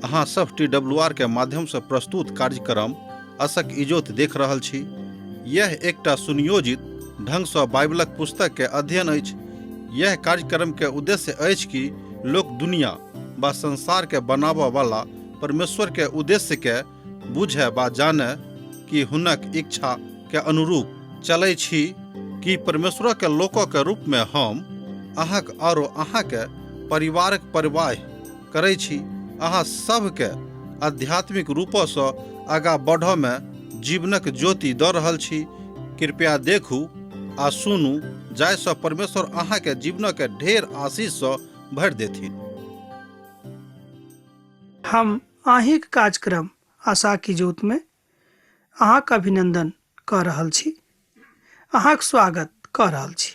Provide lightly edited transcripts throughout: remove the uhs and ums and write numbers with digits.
अहाँ सब T W R के माध्यम से प्रस्तुत कार्यक्रम असक इजोत देख रहल छी। यह एकटा सुनियोजित ढंग सँ बाइबलक पुस्तक के अध्ययन अछि। यह कार्यक्रम के उद्देश्य अछि कि लोक दुनिया बा संसार के बनाबऽ वाला परमेश्वर के उद्देश्य के बुझे बा जाने कि हुनक इच्छा के अनुरूप चलै छी कि परमेश्वर के लोक के रूप में हम अहाँक आरो अहाँ के परिवारक परवाह करै छी। अहाँ सबके आध्यात्मिक रूपसँ आगाँ बढ़ऽ में जीवनक ज्योति दऽ रहल छी। कृपया देखू आ सुनू जाहिसँ परमेश्वर अहाँके जीवनक ढेर आशीषसँ भरि देथिन। हम अहींक कार्यक्रम आशा की ज्योत में अहाँक अभिनंदन कऽ रहल छी, अहाँक स्वागत कऽ रहल छी।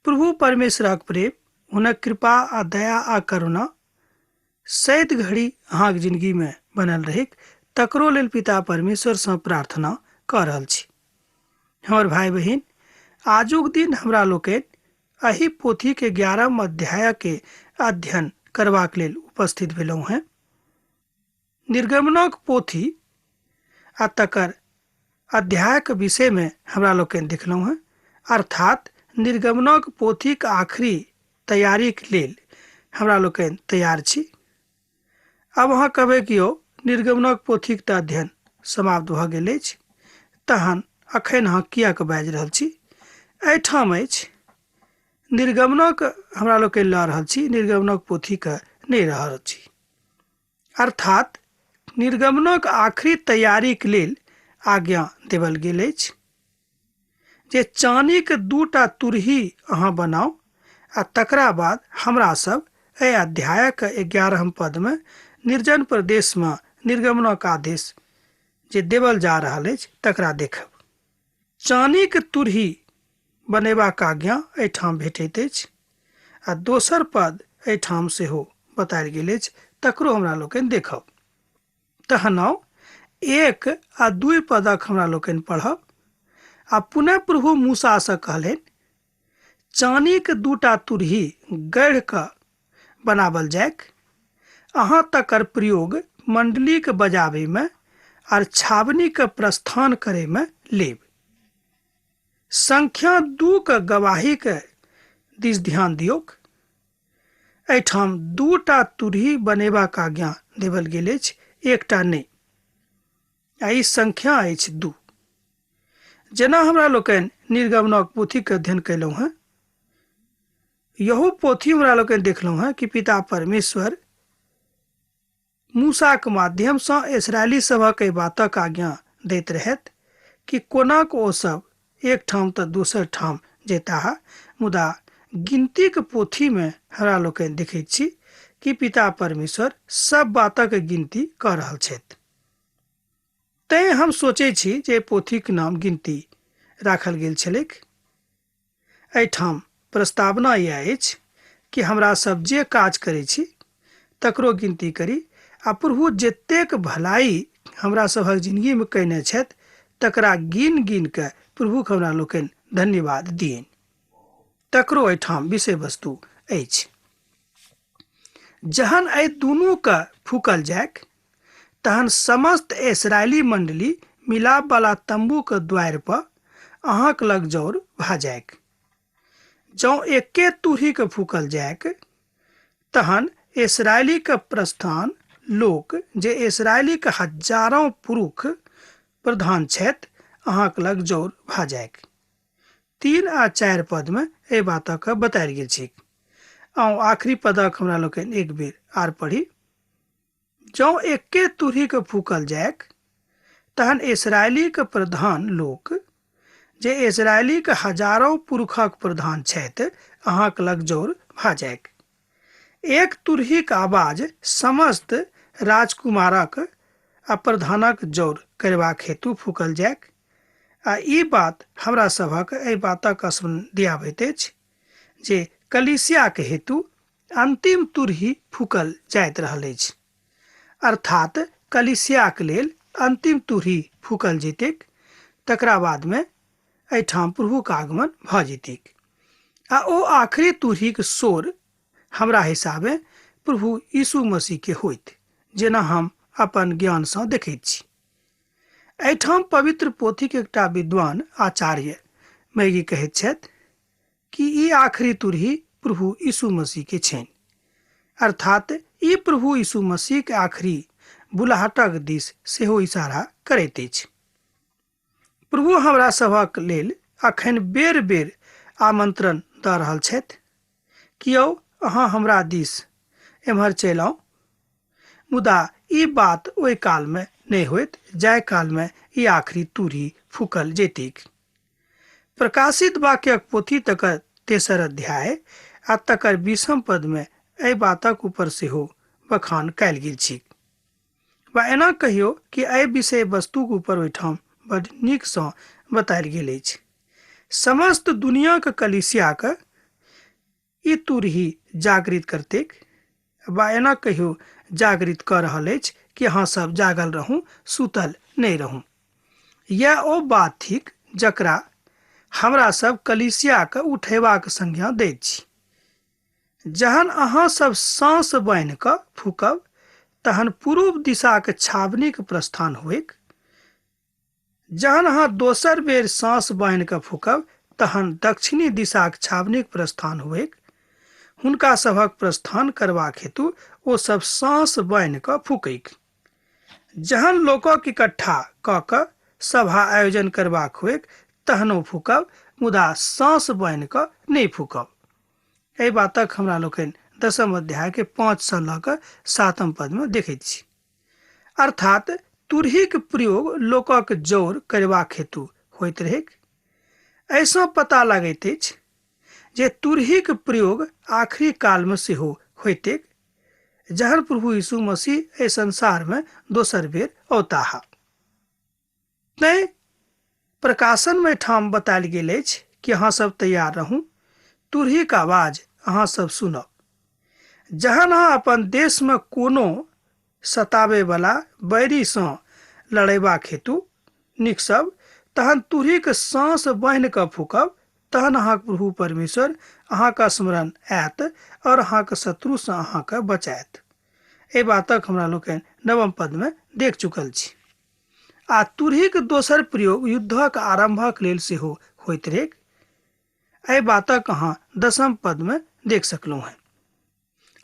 प्रभु परमेश्वरक प्रेम, हुनक कृपा आ दया आ करुणा सैत घड़ी अहाँक जिंदगी में बनल रहैक, तकरो लेल पिता परमेश्वर सँ प्रार्थना कऽ रहल छी। हमर भाई बहिन, आजुक दिन हमरा लोकनि एहि पोथी के 11 अध्याय के अध्ययन करबाक लेल उपस्थित भेलहुँ हेँ। निर्गमनक पोथी आ तकर अध्यायक विषयमे हमरा लोकनि देखलहुँ हेँ, अर्थात निर्गमनक पोथीक आखिरी तैयारीक लेल हमरा लोकनि तैयार छी। आब अहाँ कहबै कि यौ निर्गमनक पोथीक तऽ अध्ययन समाप्त भऽ गेल अछि, तहन अखन अहाँ किएक बाजि रहल छी? एहिठाम अछि निर्गमनक हमरा लोकनि लऽ रहल छी, निर्गमनक पोथीके नहि रहल छी। अर्थात निर्गमनक आखिरी तैयारीक लेल आज्ञा देवल गेल अछि जे चानीक दूटा तुरही अहाँ बनाउ आ तकरा बाद हमरा सब एहि अध्यायक 11 पदमे निर्जन प्रदेशमे निर्गमनक आदेश जे देवल जा रहल अछि तकरा देखब। चानीक तुरही बनेबाक आज्ञा एहिठाम भेटैत अछि आ दोसर पद एहिठाम सेहो बतायल गेल अछि, तकरो हमरा लोकनि देखब। तहन आउ 1 आ 2 पदक हमरा लोकनि पढ़ब। आ पुनः प्रभु मूसासँ कहलनि, चानीक दूटा तुरही गढ़ि कऽ बनावल जाइक, अहाँ तकर प्रयोग मंडलीक बजाबैमे आर छावनीक प्रस्थान करैमे लेब। संख्या 2 के गवाहीक दिस ध्यान दियौक। एहिठाम दूटा तुरही बनेबाक आज्ञा देवल गेल अछि, एकटा नहि। आ ई संख्या अछि 2। जेना हमरा लोकनि निर्गमनक पोथीक अध्ययन कयलहुँ हेँ, यहू पोथी हमरा लोकनि देखलहुँ हेँ कि पिता परमेश्वर मूसाक माध्यमसँ इसराइली सभक एहि बातक आज्ञा दैत रहथि कि कोनाक ओ सब एक ठाम तऽ दोसर ठाम जैताह। मुदा गिनतीक पोथीमे हमरा लोकनि देखैत छी कि पिता परमेश्वर सब बातक गिनती कऽ रहल छथि। तैं हम सोचै छी जे पोथीक नाम गिनती राखल गेल छलैक। एहिठाम प्रस्तावना इएह अछि कि हमरा सब जे काज करै छी तकरो गिनती करी आ प्रभु जतेक भलाई हमरा सभक जिंदगीमे कयने छथि तकरा गिन गिन कऽ प्रभुक हमरा लोकनि धन्यवाद दियनि, तकरो एहिठाम विषय वस्तु अछि। जहन एहि दुनूके फूकल जाइक तहन समस्त इसराइली मंडली मिलाप वाला तंबू के द्वार पर अहाँक लग जौर भऽ जाइक। जँ एके तुरही के फूकल जाइक तहन इसराइली के प्रस्थान लोक जे इसराइली के हजारों पुरुष प्रधान छथि अहाँक लग जौर भऽ जाइक। 3 आ 4 पद में एहि बातक बतायल गेल छैक। आउ आखिरी पदक हमरा लोकनि एक बेर आर पढ़ी। जँ एके तुरहीके फूकल जाइक तहन इसराइलीक प्रधान लोक जे इसराइलीक हजारों पुरुषक प्रधान छथि अहाँक लग जौर भऽ जाइक। एक तुरहीक आवाज समस्त राजकुमारक आ प्रधानक जौर करबाक हेतु फूकल जाइक। आ ई बात हमरा सभक एहि बातक स्मरण दियाबैत अछि जे कलीसियाक हेतु अंतिम तुरही फूकल जाइत रहल अछि, अर्थात कलीसियाक लेल अंतिम तुरही फूकल जेतैक, तकरा बादमे एहिठाम प्रभुक आगमन भऽ जेतैक। आ ओ आखिरी तुरहीक शोर हमरा हिसाबे प्रभु यीशु मसीह के होइत, जेना हम अपन ज्ञानसँ देखैत छी। एहिठाम पवित्र पोथीक एकटा विद्वान आचार्य मैगी कहैत छथि कि ई आखिरी तुरही प्रभु यीशु मसीह के छनि, अर्थात ई प्रभु यीशु मसीह के आखिरी बुलाहटक दिस सेहो इशारा करैत अछि। प्रभु हमरा सभक लेल अखन बेर बेर आमंत्रण दऽ रहल छथि कि यौ अहाँ हमरा दिस एम्हर चलि आउ। मुदा ई बात ओहि कालमे नहि होइत जाहि कालमे ई आखिरी तुरही फूकल जैतैक। प्रकाशित वाक्यक पोथी तकर तेसर अध्याय आ तकर 20 पदमे एहि बातक ऊपर सेहो बखान कयल गेल छै, वा एना कहियो कि एहि विषय वस्तुक ऊपर ओहिठाम बड नीकसँ बतायल गेल अछि। समस्त दुनियाक कलीसियाक ई तुरही जागृत करतैक, वा एना कहियो जागृत कऽ रहल अछि कि अहाँ सब जागल रहू, सुतल नहि रहू। यह ओ बात थिक जकरा हमरा सब कलीसियाके उठेबाक संज्ञा दैत छी। जहन अहाँ सब साँस बान्हि कऽ फूकब तहन पूर्व दिशाक छावनीक प्रस्थान होइक। जहन अहाँ दोसर बेर साँस बान्हि कऽ फूकब तहन दक्षिणी दिशाक छावनीक प्रस्थान होइक। हुनका सभक प्रस्थान करबाक हेतु ओ सब साँस बान्हि कऽ फूकैक। जहन लोकक इकट्ठा कऽ कऽ सभा आयोजन करबाक होइक तहनो फूकब, मुदा साँस बान्हि कऽ नहि फूकब। एहि बातक हमरा लोकनि 10 अध्याय के 5 सँ लऽ कऽ 7 पद में देखैत छी। अर्थात तुरहीक प्रयोग लोकक जौर करबाक हेतु होइत रहैक। एहिसँ पता लगैत अछि जे तुरहीक प्रयोग आखिरी काल में सेहो होइतैक, जहन प्रभु यीशु मसीह एहि संसार में दोसर बेर औताह। तैं प्रकाशन में ठाम बतायल गेल अछि कि अहाँ सब तैयार रहू, तुरहीक आवाज अहाँ सब सुनब। जहन अहाँ अपन देश में कोनो सताबे वाला बैरी सँ लड़ेबाक हेतु निकसब तहन तुरहीक साँस बान्हि कऽ फूकब, तहन अहाँक प्रभु परमेश्वर अहाँक स्मरण आयत और अहाँक शत्रु सँ अहाँके बचायत। एहि बातक हमरा लोकनि 9 पद में देख चुकल छी। आ तुरहीक दोसर प्रयोग युद्धक आरंभक लेल सेहो होइत रहैक। एहि बातक अहाँ 10 पद में देख सकलहुँ हैं।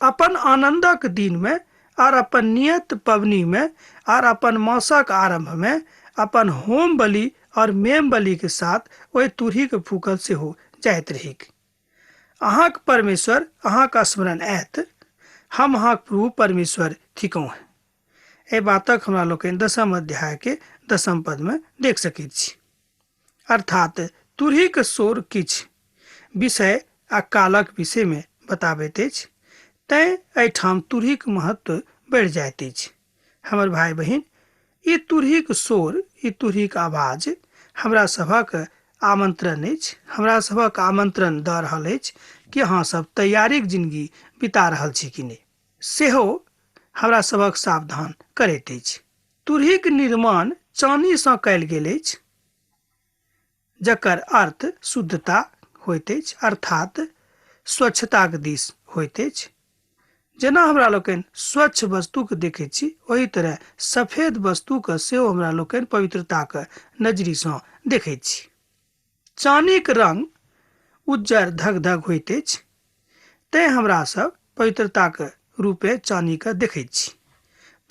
अपन आनंदक दिन में और अपन नियत पबनी में और अपन मासक आरंभ में अपन होम बलि और मेम बलि के साथ ओहि तुरही के फूकल सेहो जाइत रहैक। अहाँक परमेश्वर अहाँक स्मरण आयत, हम अहाँक प्रभु परमेश्वर थिकहुँ। एहि बातक हमरा लोकनि 10 अध्याय के 10 पद में देख सकैत छी। अर्थात तुरहीक शोर किछु विषय आ कालक विषय में बताबैत अछि, तैं एहिठाम तुरहीक महत्व बढ़ि जाइत अछि। हमर भाई बहिन, ई तुरहीक शोर, ई तुरहीक आवाज हमरा सभक आमंत्रण अछि, हमरा सभक आमंत्रण दऽ रहल अछि कि अहाँ सब तैयारीक जिंदगी बिता रहल छी कि नहि, सेहो हमरा सभक सावधान करैत अछि। तुरहीक निर्माण चानीसँ कयल गेल अछि, जकर अर्थ शुद्धता होइत अछि, अर्थात स्वच्छताक दिस होइत अछि। जेना हमरा लोकनि स्वच्छ वस्तुके देखैत छी, ओहि तरह सफेद वस्तुके सेहो हमरा लोकनि पवित्रताक नजरिसँ देखैत छी। चानीक रंग उज्जर धग-धग होइत अछि, तैं हमरा सब पवित्रताक रूपे चानीके देखैत छी।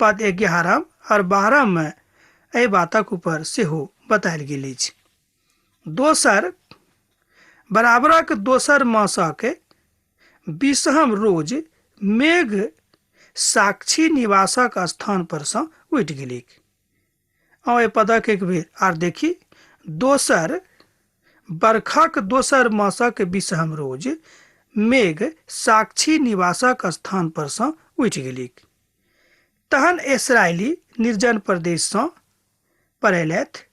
पद 11 और 12 में एहि बातक ऊपर सेहो बतायल गेल अछि। दोसर बराबरक दोसर मासक 20 रोज मेघ साक्षी निवासक स्थान पर सँ उठि गेलैक। आउ एहि पदक एक बेर आर देखी। दोसर बरखक दोसर मासक 20 रोज मेघ साक्षी निवासक स्थान पर सँ उठि गेलैक। तहन इसराइली निर्जन प्रदेश सँ पड़ेलथि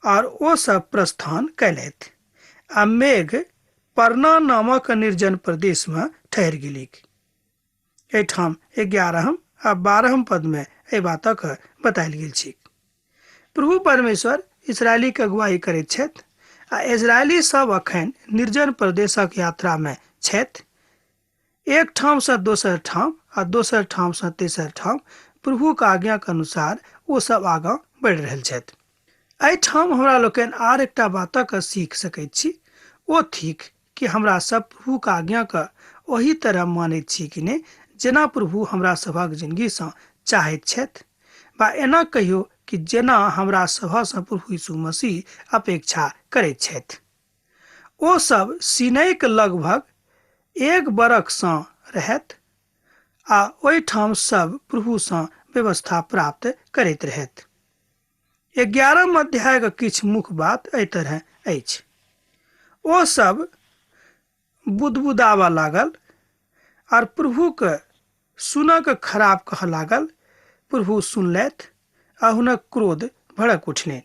और ओ सब प्रस्थान कयलथि आ मेघ परना नामक निर्जन प्रदेश में ठहरि गेलैक। एहिठाम 11 आ 12 पद में एहि बातक बतायल गेल छै। प्रभु परमेश्वर इसराइली के अगुवाई करैत छथि आ इसराइली सब अखन निर्जन प्रदेशक यात्रा में छथि। एक ठाम से दोसर ठाम आ दोसर ठाम से तेसर ठाम प्रभुक आज्ञाक अनुसार ओ सब आगाँ बढ़ि रहल छथि। एहिठाम हमरा लोकनि आर एकटा बातक सीख सकैत छी, ओ थिक कि हमरा सब प्रभुक आज्ञाक ओहि तरह मानैत छी कि नहि जेना प्रभु हमरा सभक जिनगीसँ चाहैत छथि, बा एना कहियो कि जेना हमरा सभसँ प्रभु यीशु मसीह अपेक्षा करैत छथि। ओ सब सीनैक लगभग एक बरखसँ रहैत आ ओहिठाम सब प्रभुसँ व्यवस्था प्राप्त करैत रहैत। 11 अध्यायक किछु मुख्य बात एहि तरह अछि। ओ सब बुदबुदाबऽ लागल आर प्रभुके सुनऽ के खराब कहऽ लागल। प्रभु सुनलथि आ हुनक क्रोध भड़क उठलनि।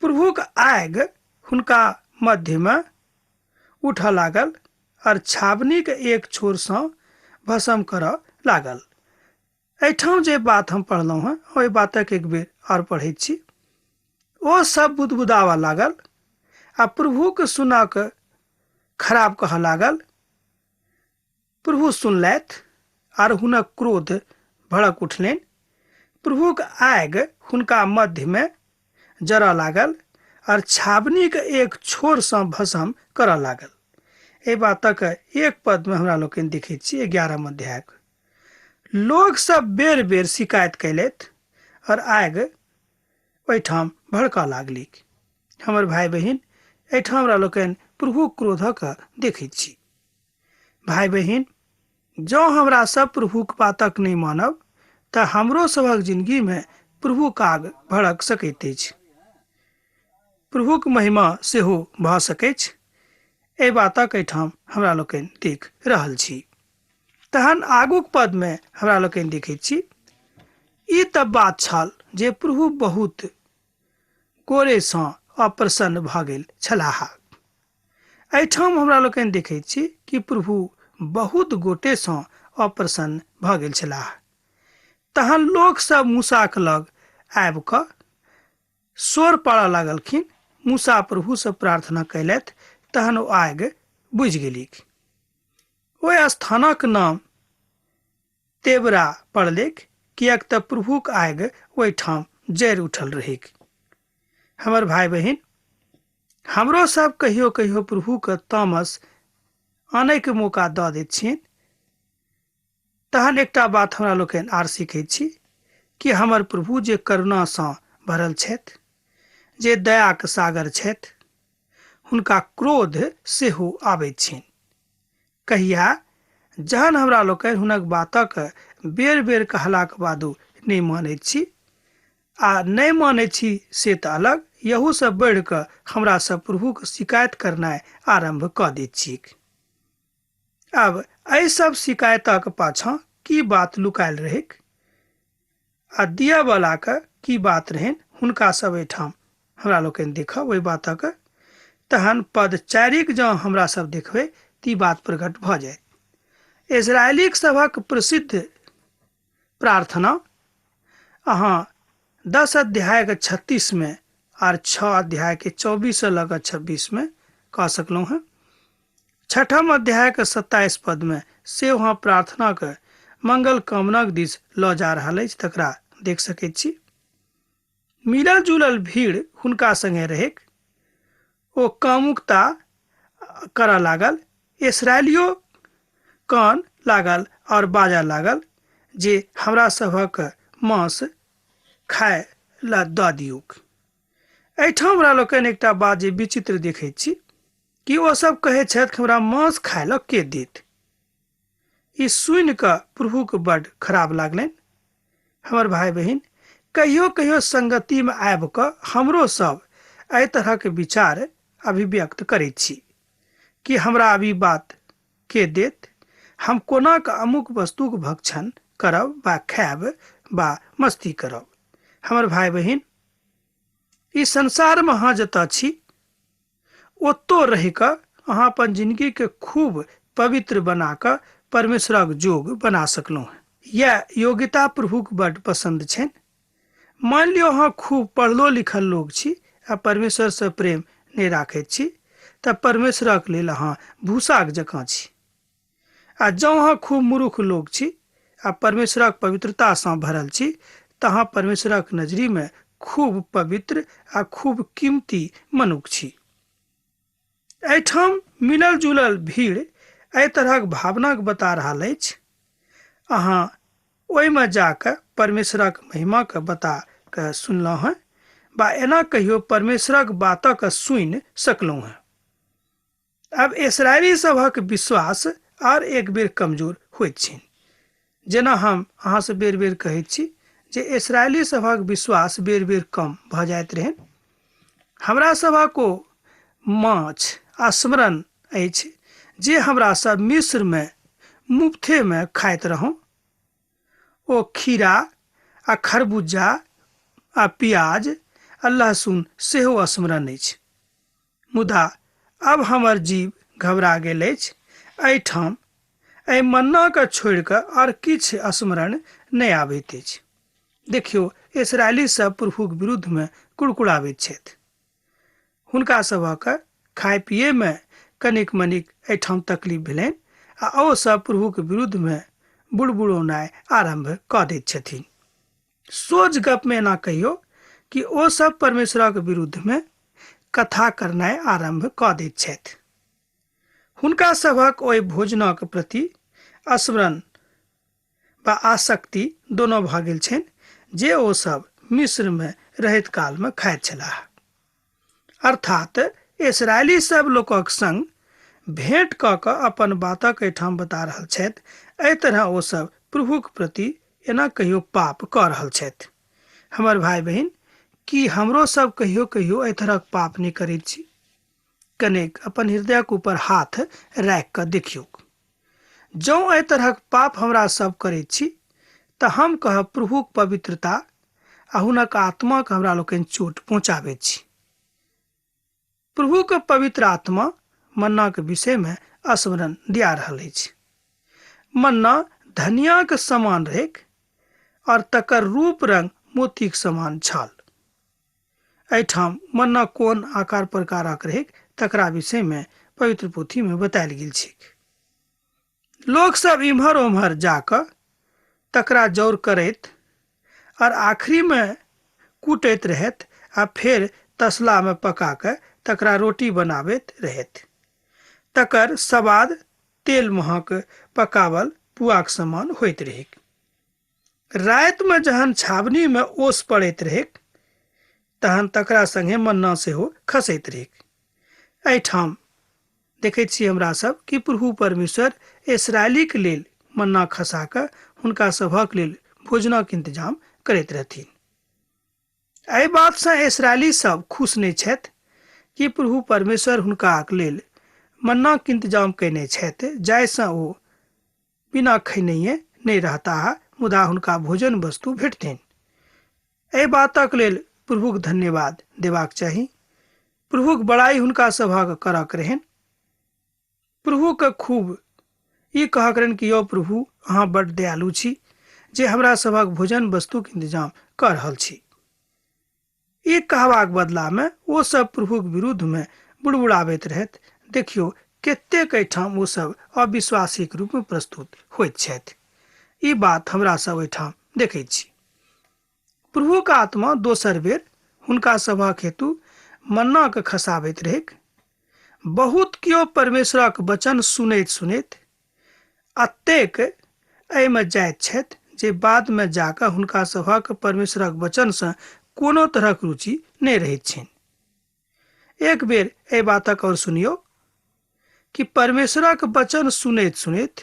प्रभुक आगि हुनका मध्यमे उठऽ लागल आर छावनीक एक छोरसँ भस्म करऽ लागल। एहिठाम जे बात हम पढ़लहुँ हेँ ओहि बातक एक बेर आओर पढ़ैत छी। ओ सब बुदबुदाबऽ लागल आ प्रभुके सुनऽ के खराब कहऽ लागल। प्रभु सुनलथि आर हुनक क्रोध भड़क उठलनि। प्रभुक आगि हुनका मध्यमे जरऽ लागल आर छावनीक एक छोरसँ भस्म करऽ लागल। एहि बातक एक पदमे हमरा लोकनि देखैत छी 11 अध्यायक। लोक सब बेर बेर शिकायत कयलथि और आगि ओहिठाम भड़कऽ लागली। हमर भाय बहिन, एहिठाम हमरा लोकनि प्रभु क्रोधक देखैत छी। भाय बहिन, जँ हमरा सब प्रभुक बातक नहि मानब तऽ हमरो सभक जिंदगी में प्रभुक आग भड़क सकैत अछि। प्रभुक महिमा सेहो भऽ सकैछ। एहि बातक एहिठाम हमरा लोकनि देख रहल छी। तहन आगूक पदमे हमरा लोकनि देखैत छी, ई तऽ बात छल जे प्रभु बहुत गोरेसँ अप्रसन्न भऽ गेल छलाह। एहिठाम हमरा लोकनि देखैत छी कि प्रभु बहुत गोटेसँ अप्रसन्न भऽ गेल छलाह। तहन लोक सब मूसाक लग आबि कऽ शोर पाड़ऽ लागलखिन। मूसा प्रभुसँ प्रार्थना कयलथि, तहन ओ आगि बुझि गेलिक। ओहि स्थानक नाम तेबरा पड़लैक, किएक तऽ प्रभुक आगि ओहिठाम जरि उठल रहैक। हमर भाय बहिन, हमरो सब कहियो कहियो प्रभुके तामस आनैके मौका दऽ दैत छियनि। तहन एकटा बात हमरा लोकनि आर सीखैत छी कि हमर प्रभु जे करुणासँ भरल छथि, जे दयाक सागर छथि, हुनका क्रोध सेहो आबैत छनि। कहिया? जहन हमरा लोकनि हुनक बातक बेर बेर कहलाक बादो नहि मानैत छी, आ नहि मानैत छी से तऽ अलग, यहूसँ बढ़ि कऽ हमरा सब प्रभुक शिकायत करनाइ आरम्भ कऽ दैत छी। आब एहि सब शिकायतक पाछाँ की बात लुकायल रहैक आ दिअ बलाके की बात रहनि हुनका सब एहिठाम हमरा लोकनि देखब ओहि बातक। तहन पद 4 जँ हमरा सब देखबै तऽ ई बात प्रकट भऽ जायत। इजरायलीक सभक प्रसिद्ध प्रार्थना अहाँ 10 अध्यायके 36 में आर 6 अध्यायके 24 से लऽ कऽ 26 में कह सकलहुँ हेँ। 6 अध्यायके 27 पद में से वहाँ प्रार्थनाके मंगल कामनाक दिस लऽ जा रहल अछि, तकरा देख सकैत छी। मिलल जुलल भीड़ हुनका संगे रहैक। ओ कामुकता करऽ लागल। इसराइलियो कान लागल और बाजऽ लागल जे हमरा सभक मांस खाय लए दऽ दियौक। एहिठाम हमरा लोकनि एकटा बात जे विचित्र देखैत छी कि ओ सब कहैत छथि हमरा मांस खाय लए के देत। ई सुनि कऽ प्रभुके बड्ड खराब लागलनि। हमर भाय बहिन, कहियो कहियो संगतिमे आबि कऽ हमरो सब एहि तरहक विचार अभिव्यक्त करैत छी कि हमरा अब ई बात के देत, हम कोना कऽ अमुक वस्तुक भक्षण करब बा खायब बा मस्ती करब। हमर भाय बहिन, ई संसारमे अहाँ जतऽ छी ओतौ रहि कऽ अहाँ अपन जिंदगीके खूब पवित्र बना कऽ परमेश्वरक जोग बना सकलहुँ हेँ। यैह योग्यता प्रभुक बड्ड पसन्द छनि। मानि लियौ अहाँ खूब पढ़लो लिखल लोक छी आ परमेश्वरसँ प्रेम नहि राखैत छी तऽ परमेश्वरक लेल अहाँ भूसाक जकाँ छी। आ जँ अहाँ खूब मूर्ख लोक छी आ परमेश्वरक पवित्रतासँ भरल छी तऽ अहाँ परमेश्वरक नजरीमे खूब पवित्र आ खूब कीमती मनुख छी। एहिठाम मिलल जुलल भीड़ एहि तरहक भावनाके बता रहल अछि। अहाँ ओहिमे जाकऽ परमेश्वरक महिमाके बता कऽ सुनलहुँ हेँ बा एना कहियो परमेश्वरक बातक सुनि सकलहुँ हेँ। आब इसराइली सभक विश्वास आर एक बेर कमजोर होइत छनि। जेना हम अहाँसँ बेर बेर कहैत छी जे इसराइली सभक विश्वास बेर बेर कम भऽ जाइत रहनि। हमरा सभक ओ माछ आ स्मरण अछि जे हमरा सब मिस्रमे मुफ्तेमे खाइत रहौं। ओ खीरा आ खरबूजा आ प्याज आ लहसुन सेहो स्मरण अछि। मुदा आब हमर जीव घबरा गेल अछि। एहिठाम एहि मन्नाके छोड़ि कऽ आर किछु स्मरण नहि आबैत अछि। देखियौ, इसराइली सब प्रभुक विरुद्धमे कुड़कुड़ाबैत छथि। हुनका सभक खाय पियैमे कनिक मनिक एहिठाम तकलीफ भेलनि आ ओ सब प्रभुक विरुद्धमे बुड़बुड़ौनाइ आरम्भ कऽ दैत छथिन। सोझ गपमे एना कहियौ कि ओ सब परमेश्वरक विरुद्धमे कथा करनाइ आरम्भ कऽ दैत छथि। हुनका सभक ओहि भोजनक प्रति स्मरण वा आसक्ति दोनो भऽ गेल छनि जे ओ सब मिस्रमे रहैत कालमे खाइत छलाह। अर्थात इसराइली सब लोकक संग भेंट कऽ कऽ अपन बातक एहिठाम बता रहल छथि। एहि तरह ओ सब प्रभुक प्रति एना कहियो पाप कऽ रहल छथि। हमर भाई बहिन, की हमरो सब कहियो कहियो एहि तरहक पाप नहि करैत छी? कनेक अपन हृदयक ऊपर हाथ राखि कऽ देखियौ। जँ एहि तरहक पाप हमरा सब करैत छी तऽ हम कहब प्रभुक पवित्रता आ हुनक आत्माके हमरा लोकनि चोट पहुँचाबैत छी। प्रभुक पवित्र आत्मा मन्नाक विषयमे स्मरण दिया रहल अछि। मन्ना धनियाक समान रहैक और तकर रूप रंग मोतीक समान छल। एहिठाम मन्ना कोन आकार प्रकारक रहैक तकरा विषयमे पवित्र पोथीमे बतायल गेल छैक। लोक सब इम्हर ओम्हर जाकऽ तकरा जौर करैत और आखिरीमे कूटैत रहैत आ फेर तसलामे पका कऽ तकरा रोटी बनाबैत रहैत। तकर स्वाद तेल महक पकावल पुआक समान होइत रहैक। रातिमे जहन छावनीमे ओस पड़ैत रहैक तहन तकरा संगे मन्ना सेहो खसैत रहैक। एहिठाम देखैत छी हमरा सब कि प्रभु परमेश्वर इसराइलीक लेल मन्ना खसा कऽ हुनका सभक लेल भोजनक इंतजाम करैत रहथिन। एहि बातसँ इसराइली सब खुश नहि छथि कि प्रभु परमेश्वर हुनका लेल मन्नाक इंतजाम कयने छथि जाहिसँ ओ बिना खैनैये नहि रहताह, मुदा हुनका भोजन वस्तु भेटथिन। एहि बातक लेल प्रभुक धन्यवाद देबाक चाही। प्रभुक बड़ाई हुनका सभक करक रहनि। प्रभुके खूब ई कहक रहनि कि यौ प्रभु, अहाँ बड्ड दयालु छी जे हमरा सभक भोजन वस्तुक इंतजाम कऽ रहल छी। ई कहबाक बदलामे ओ सब प्रभुक विरुद्धमे बुड़बुड़ाबैत रहथि। देखियौ कतेक एहिठाम ओ सब अविश्वासीक रूपमे प्रस्तुत होइत छथि। ई बात हमरा सब एहिठाम देखैत छी। प्रभुक आत्मा दोसर बेर हुनका सभक हेतु मन्नाके खसाबैत रहैक। बहुत केओ परमेश्वरक वचन सुनैत सुनैत अतेक एहिमे जाइत छथि जे बादमे जाकऽ हुनका सभक परमेश्वरक वचनसँ कोनो तरहक रुचि नहि रहैत छनि। एक बेर एहि बातक और सुनियौ कि परमेश्वरक वचन सुनैत सुनैत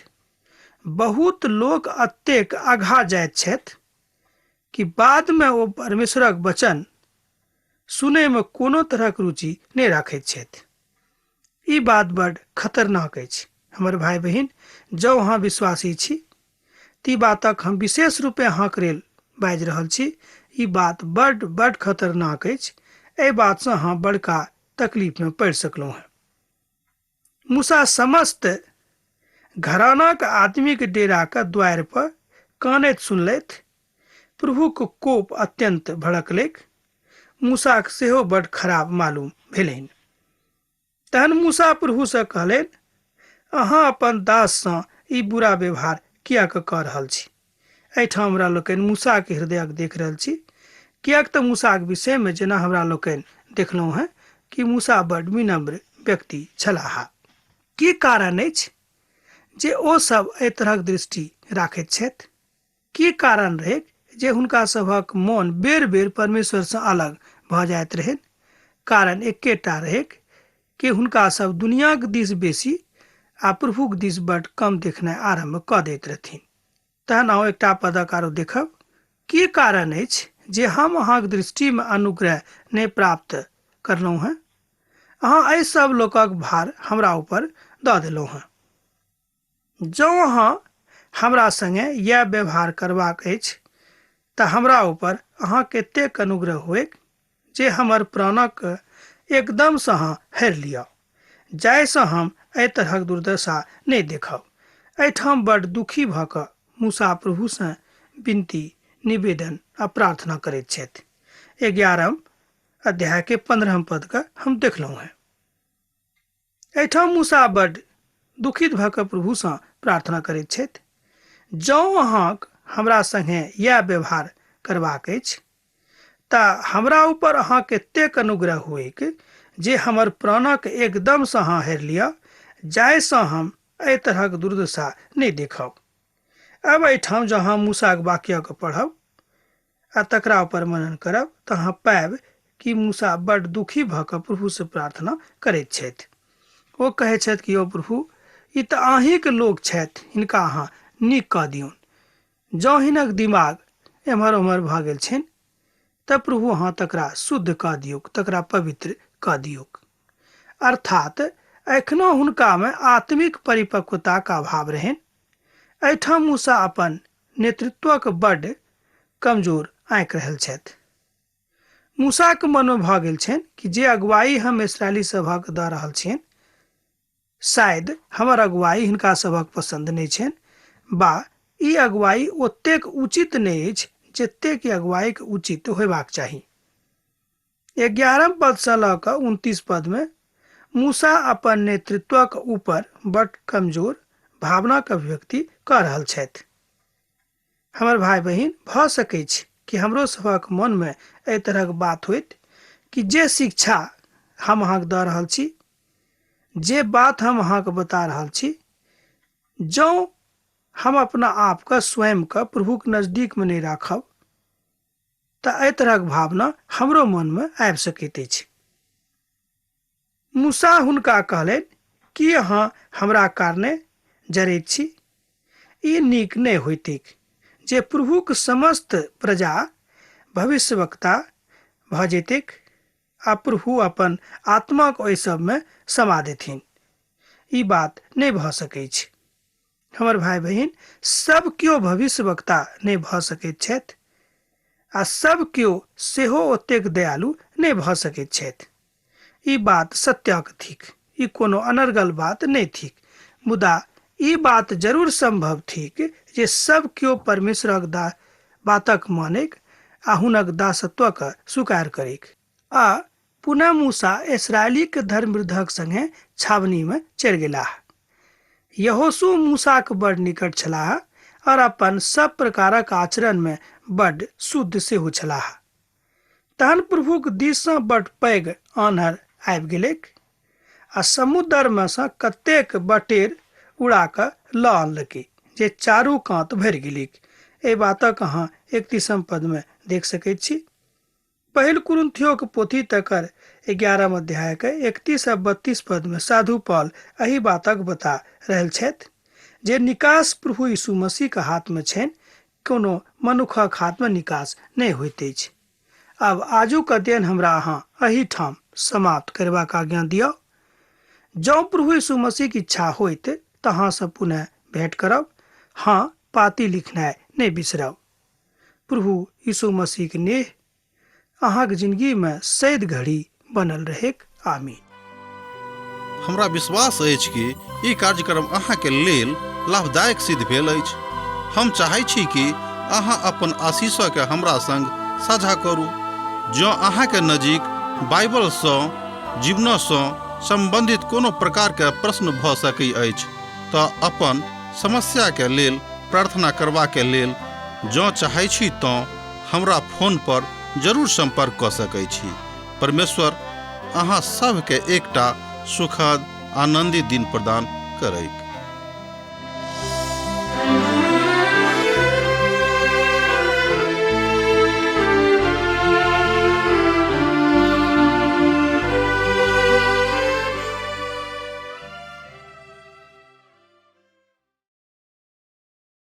बहुत लोक अतेक आघा जाइत छथि कि बादमे ओ परमेश्वरक वचन सुनैमे कोनो तरहक रुचि नहि राखैत छथि। ई बात बड खतरनाक अछि। हमर भाई बहिन, जँ अहाँ विश्वासी छी ती बातक हम विशेष रूपे अहाँक लेल बाजि रहल छी। ई बात बड बड खतरनाक अछि। एहि बातसँ अहाँ बड़का तकलीफमे पड़ि सकलहुँ हेँ। मूसा समस्त घरानाक आदमीक डेराक द्वारि पर कानैत सुनलथि। प्रभुक कोप अत्यंत भड़कलैक। मूसाक सेहो बड खराब मालूम भेलनि। तहन मूसा प्रभुसँ कहलनि, अहाँ अपन दाससँ ई बुरा व्यवहार किएक कऽ रहल छी? एहिठाम हमरा लोकनि मूसाके हृदयक देख रहल छी, किएक तऽ मूसाक विषयमे जेना हमरा लोकनि देखलहुँ हेँ कि मूसा बड विनम्र व्यक्ति छलाह। की कारण अछि जे ओ सब एहि तरहक दृष्टि राखैत छथि? की कारण रहैक जे हुनका सभक मोन बेर बेर परमेश्वरसँ अलग भऽ जाइत रहनि? कारण एकेटा रहैक कि हुनका सब दुनियाक दिस बेसी आ प्रभुक दिस बड कम देखनाइ आरम्भ कऽ दैत रहथिन। तहन आउ एकटा पदक आरो देखब। की कारण अछि जे हम अहाँक दृष्टिमे अनुग्रह नहि प्राप्त करलहुँ हेँ? अहाँ एहि सब लोकक भार हमरा ऊपर दऽ देलहुँ हेँ। जँ अहाँ हमरा संगे इएह व्यवहार करबाक अछि तऽ हमरा ऊपर अहाँक एतेक अनुग्रह होइक जे हमर प्राणक एकदमसँ अहाँ हरि लिअ, जाहिसँ हम एहि तरहक दुर्दशा नहि देखब। एहिठाम बड्ड दुखी भऽ कऽ मूसा प्रभुसँ विनती, निवेदन आ प्रार्थना करैत छथि। 11 अध्याय के 15 पद के हम देखलहुँ हेँ। एहिठाम मूसा बड्ड दुखित भऽ कऽ प्रभुसँ प्रार्थना करैत छथि, जँ अहाँक हमरा संगे इएह व्यवहार करबाक अछि तऽ हमरा ऊपर अहाँक एतेक अनुग्रह होइक जे हमर प्राणक एकदमसँ अहाँ हेर लिअ, जाहिसँ हम एहि तरहक दुर्दशा नहि देखब। अब एहिठाम जँ अहाँ मूसाक वाक्यके पढ़ब आ तकरा ऊपर मनन करब तऽ अहाँ पायब कि मूसा बड्ड दुखी भऽ कऽ प्रभुसँ प्रार्थना करैत छथि। ओ कहै छथि कि यौ प्रभु, ई तऽ अहीँके लोक छथि, हिनका अहाँ नीक कऽ दियौन। जँ हिनक दिमाग एम्हर ओम्हर भऽ गेल छनि तऽ प्रभु अहाँ तकरा शुद्ध कऽ दियौक, तकरा पवित्र कऽ दियौक। अर्थात एखनो हुनकामे आत्मिक परिपक्वताक अभाव रहनि। एहिठाम मूसा अपन नेतृत्वक बड्ड कमजोर आँकि रहल छथि। मूसाक मनमे भऽ गेल छनि कि जे अगुवाई हम इसराइली सभक दऽ रहल छियनि, शायद हमर अगुवाई हिनका सभक पसन्द नहि छनि बा ई अगुवाई ओतेक उचित नहि अछि जतेक ई अगुवाईक उचित होयबाक चाही। 11 पदसँ लऽ कऽ 29 पदमे मूसा अपन नेतृत्वक ऊपर बड कमजोर भावनाक अभिव्यक्ति कऽ रहल छथि। हमर भाय बहिन, भऽ सकैछ कि हमरो सभक मनमे एहि तरहक बात होइत कि जे शिक्षा हम अहाँके दऽ रहल छी, जे बात हम अहाँके बता रहल छी, जँ हम अपना आपके स्वयंके प्रभुक नजदीकमे नहि राखब तऽ एहि तरहक भावना हमरो मनमे आबि सकैत अछि। मूसा हुनका कहलनि, की अहाँ हमरा कारणे जरैत छी? ई नीक नहि होइतैक जे प्रभुक समस्त प्रजा भविष्यवक्ता भऽ जैतैक आ प्रभु अपन आत्माक ओहि सबमे समा देथिन। ई बात नहि भऽ सकैछ। हमर भाय बहिन, सब केओ भविष्यवक्ता नहि भऽ सकैत छथि आ सब केओ सेहो ओतेक दयालु नहि भऽ सकैत छथि। ई बात सत्यक थिक, ई कोनो अनर्गल बात नहि थिक, मुदा ई बात जरूर संभव थिक जे सब केओ परमेश्वरक बातक मानैक आ हुनक दासत्वक स्वीकार करैक। आ पुनः मूसा इसराइलीक धर्मवृद्धक संगे छावनीमे चलि गेलाह। यहोशू मूसाक बड़ निकट छलाह और अपन सब प्रकारक आचरणमे बड्ड शुद्ध सेहो छलाह। तहन प्रभुक दिससँ बड्ड पैघ आन्हर आबि गेलैक आ समुद्रमे सँ कतेक बटेर उड़ा कऽ लऽ अनलकै जे चारू कात भरि गेलैक। एहि बातक अहाँ 31 पदमे देख सकैत छी। पहिल कुरिन्थियोक पोथी तकर 11 अध्यायक 31 आ 32 पदमे साधु पॉल एहि बातक बता रहल छथि जे निकास प्रभु यीशु मसीहक हाथमे छनि, कोनो मनुखक हाथमे निकास नहि होइत अछि। आब आजुक अध्ययन हमरा अहाँ एहिठाम समाप्त करबाक आज्ञा दिअ। जँ प्रभु यीशु मसीहक इच्छा होइत तऽ अहाँसँ पुनः भेंट करब। हाँ, पाती लिखनाइ नहि बिसरब। प्रभु यीशु मसीहक नेह अहाँक जिंदगीमे सैद घड़ी बनल रहेक। आमीन। हमरा विश्वास अछि कि ई कार्यक्रम अहाँके लेल लाभदायक सिद्ध भेल अछि। हम चाहै छी कि अहाँ अपन आशीषके हमरा संग साझा करू। जँ अहाँके नजीक बाइबलसँ जीवनसँ सम्बन्धित कोनो प्रकारके प्रश्न भऽ सकै अछि तऽ अपन समस्याके लेल प्रार्थना करबाके लेल जँ चाहै छी तँ हमरा फोन पर जरूर सम्पर्क कऽ सकै छी। परमेश्वर अहाँ सभके एकटा सुखद आनन्दित दिन प्रदान करैत।